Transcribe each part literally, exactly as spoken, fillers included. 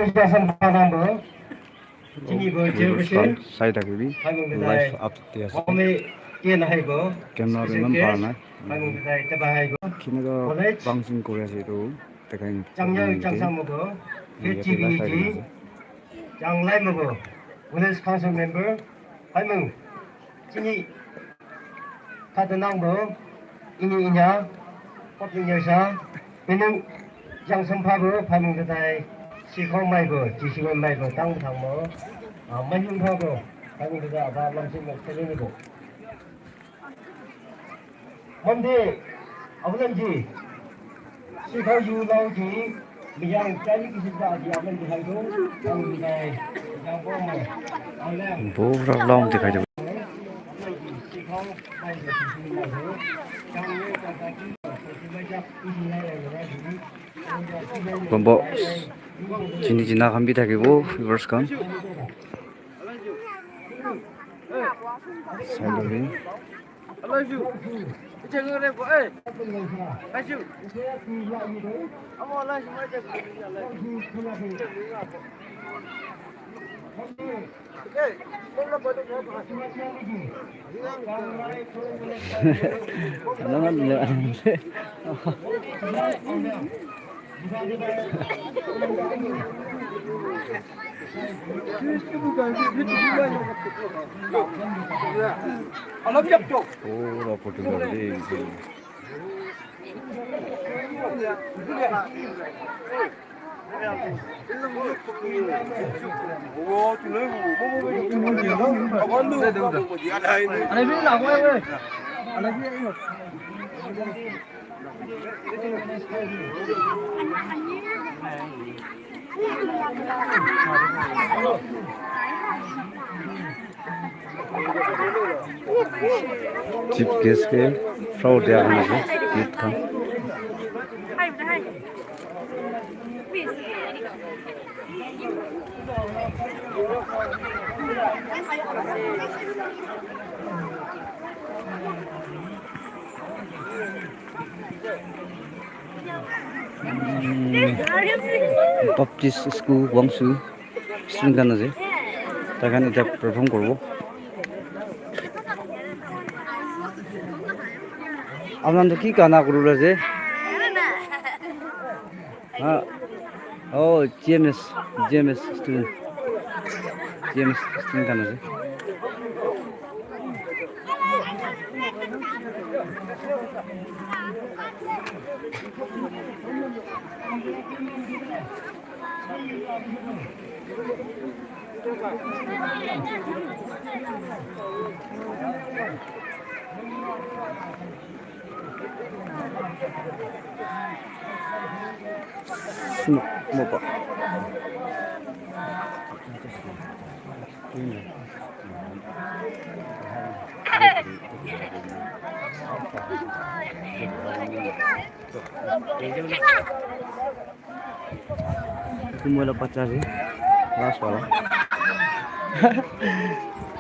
Jason Panambo, Chini bo Viewers, chairperson, kan sai dakibi, Haimung Bedai, live update ase. Ome Ken Haibo, Camera special man guest, para nai. Haimung Bedai, Taba Haibo, Kinaka College, bouncing kori ase etu, takai ni Changyang problem Changsang Mobo, yate H G V G, live sai kena ase. Changlai Mobo, Village Council Member, Haimung, Chini Khatanangbo, ini inya, kopling yasa, penung yang sempabo, phanung tetai, sikhong maibo, jisiwan maibo, tang thangbo, ah, mahing phabo, phanung tetai, aba lamsin mak selenibo. Mamde, abulan ji, Sikha yu lau ji, miyang jani kisi ka ji amen di hai do, yang di hai, yang bo mo. Amen. Pura long dikhai de. Sikha mai de kisi mai de. Yang ye ka ka ji, kisi mai ja, kisi mai ya ya ji. Kombo. Chini china khan bi thakibo, viewers khan. Sai lobi. Pura photo kori de. Chief guest ke flower dia kena ase, gift khan. Umm, Baptist School Wangsu student khan ase. Tai khan eta perform kuribo. Apni khan toh ki gana kuri ase? Ha? Oh, G M S, G M S student. G M S student khan ase. Sino mo pa? Etu moi la bacha ase, last wala.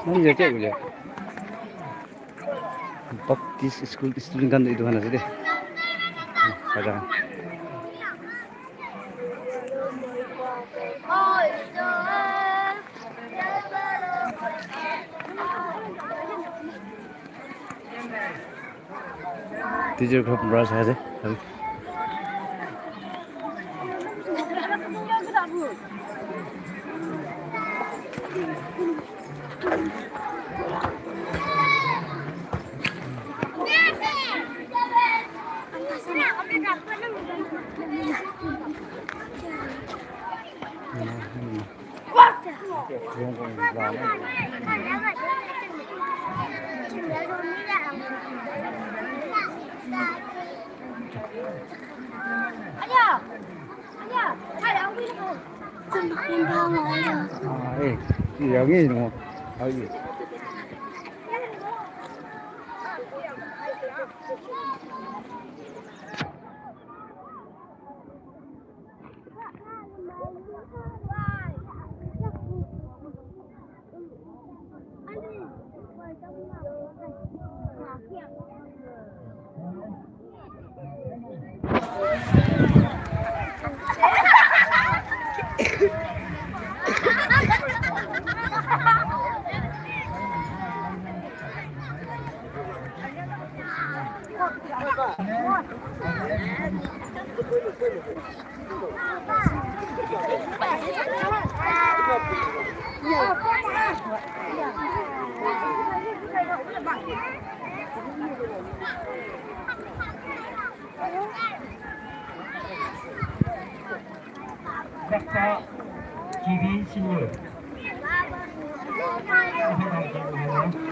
Moi yate hoile Baptist School student khan etu khan ase de. Bacha khan. Teacher khan para sai ase.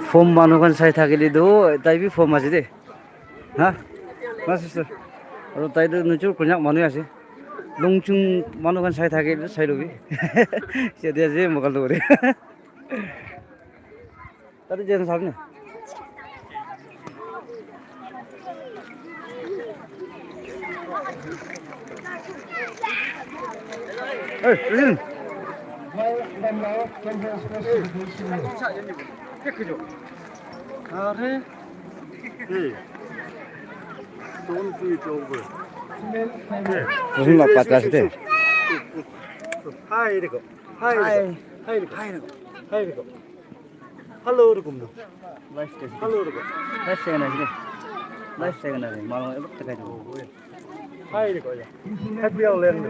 Form manu khan sai thakile do, tai bi form ase de. Ha? Ma sister. Aro tai do nujor konyak manu ase. Longchung manu khan sai thakile sai lobi. Siya dia je mokal do re. Tadi jangan sab ne. Hey, listen. Are. Hey. Don't do it over. Hey. Listen, la patas de. Hi, Rico. Hi, Rico. Hi, Rico. Hi, Rico. Hello, Rico. Life second. Hello, Rico. Life second ase. Life second ase. Malo ebak takai do. Hi, Rico. Happy Holi, Rico.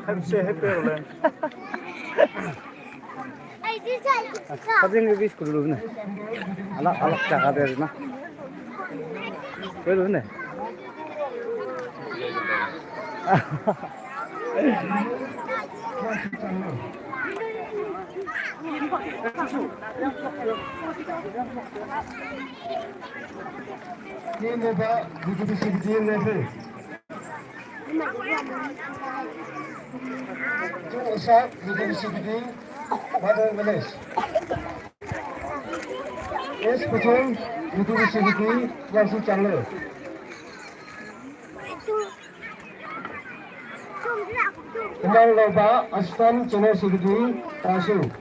Happy, say happy Holi. Kajing ke bis kulu na. Alag alag jaga de na. Kulu na. Team of the B J P secretary level. Two Osha, B J P secretary, Mother Village. S Pachon, B J P secretary, Yangsu Changlo. Kenal Loba, Assistant General Secretary, Tasu.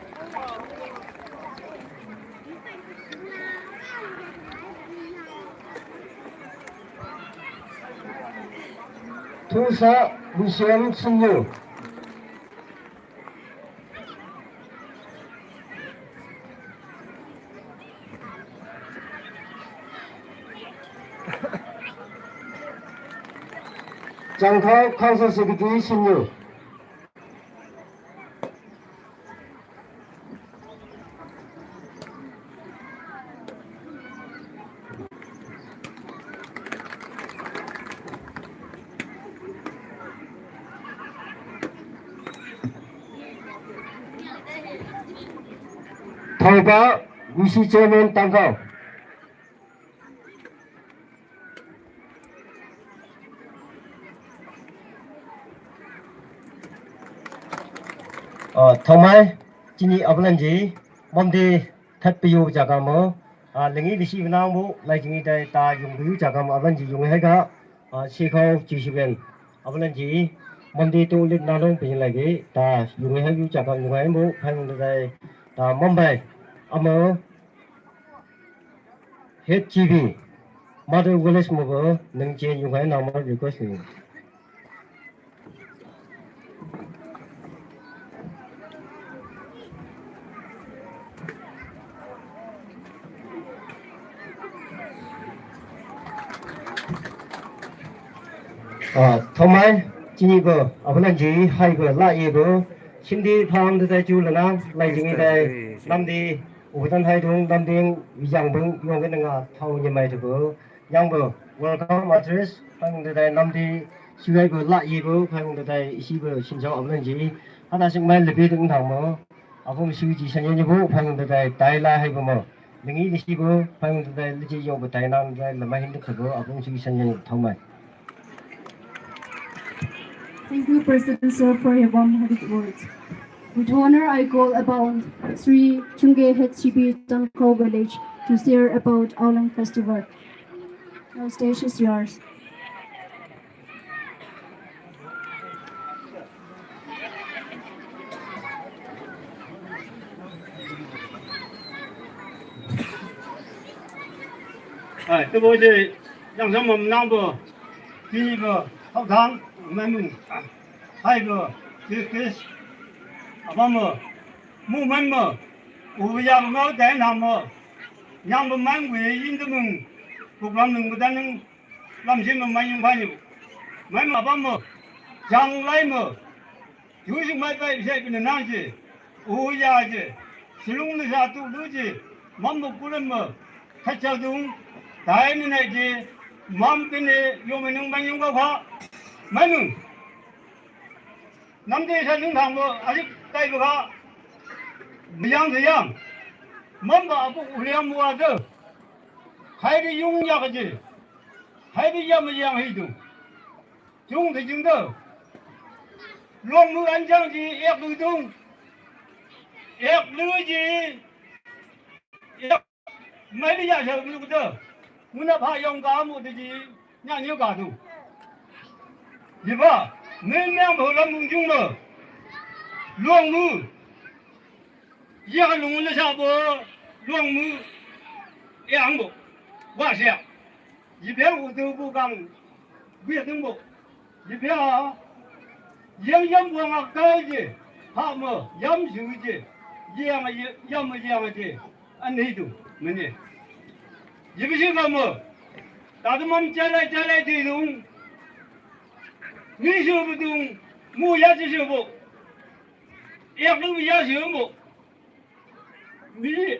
Tusa Lucian Senior. Changthao Council Secretary Senior. Thauba, V C Chairman Tangkhul. Ah, thaumai, chini abalanji, mamdi that piyu jagamo, ah, lengi lisi benang bu, lai chini dai ta yung piyu jagamo abalanji yung haiga, ah, sikau chisiben, abalanji, mamdi tu lit nalong pin lagi, ta yung haiyu jagam yung haimu, phang dai, ta Mumbai, amo, H G B, Mother Village mo bo, nang chen yung hai nang ma request ni. Ah, thaumai, chini bo, abalanji, hai bo, la ye bo, sindi phang de dai chu lana, lai jing dai, namdi, Ubutan haidung, namding, yangbung, yong kena nga, thau nyamai tu bu. Yang bu, welcome address, phang dadai namdi, siwai bu, la yi bu, phang dadai, isi bu, sinjau abalanji. Hada sing mai lebi dung thang mo. Abung siwi ji sanya ni bu, phang dadai, tai la hai bu mo. Lengi lisi bu, phang dadai, liji yong bu tai nang dadai, lama hindu khabu, abung siwi sanya ni thau mai. Thank you, President Sir, for your warm-hearted words. With honor, I call upon Sri Chungge H C B Tangkhul Village to share about Aoleang Festival. The stage is yours. Ai, tu bo je, yang sam mam nang bo, ti bo, hau thang, mai mung, hai bo, ti kis, apa mo, mu man mo, u ya mo, dai na mo, yang bo man wi yin de mung, program nung bo dan nung, lam jin mo mai yung ba ni, mai mo apa mo, jang lai mo, Yu sing mai pai sai pin nang ji. U ya ji. Silung ni sa tu du ji. Mam bu kulam ma. Kha cha dung. Dai ni nai ji. Mam pin ni yong mi nung ban yong ga kha. Mai nung. Nam de sa nung thang bo. A ji tai bu kha. Yang de yang. Mam ba bu u liang mu a de. Khai de yung ya ga ji. Khai de ya ma yang hi du. Chung te jing de. Long mu an jang ji ek lu dung. Ek lu ji. Ek mai li ya sha lu de. Mu na pha yong ga mu de ji. Nya ni ga du. Ji ba. Min myang bo lam mung jung de. Long mu. Ye ka lung le sha bo. Long mu. E ang bo. Wa sha. Yi bia wu tu bu gang. Bia ding bo. Yi bia. Yang yam bu ngak kai ji. Ha mo. Yam shu ji. Yang yam yang ji. An ni du. Me ni. Yi bi shi ma mo. Ta de mam cha lai cha lai ti dung. Ni shu bu dung. Mu ya ji shu bo. Yak lu ya shu bo. Mi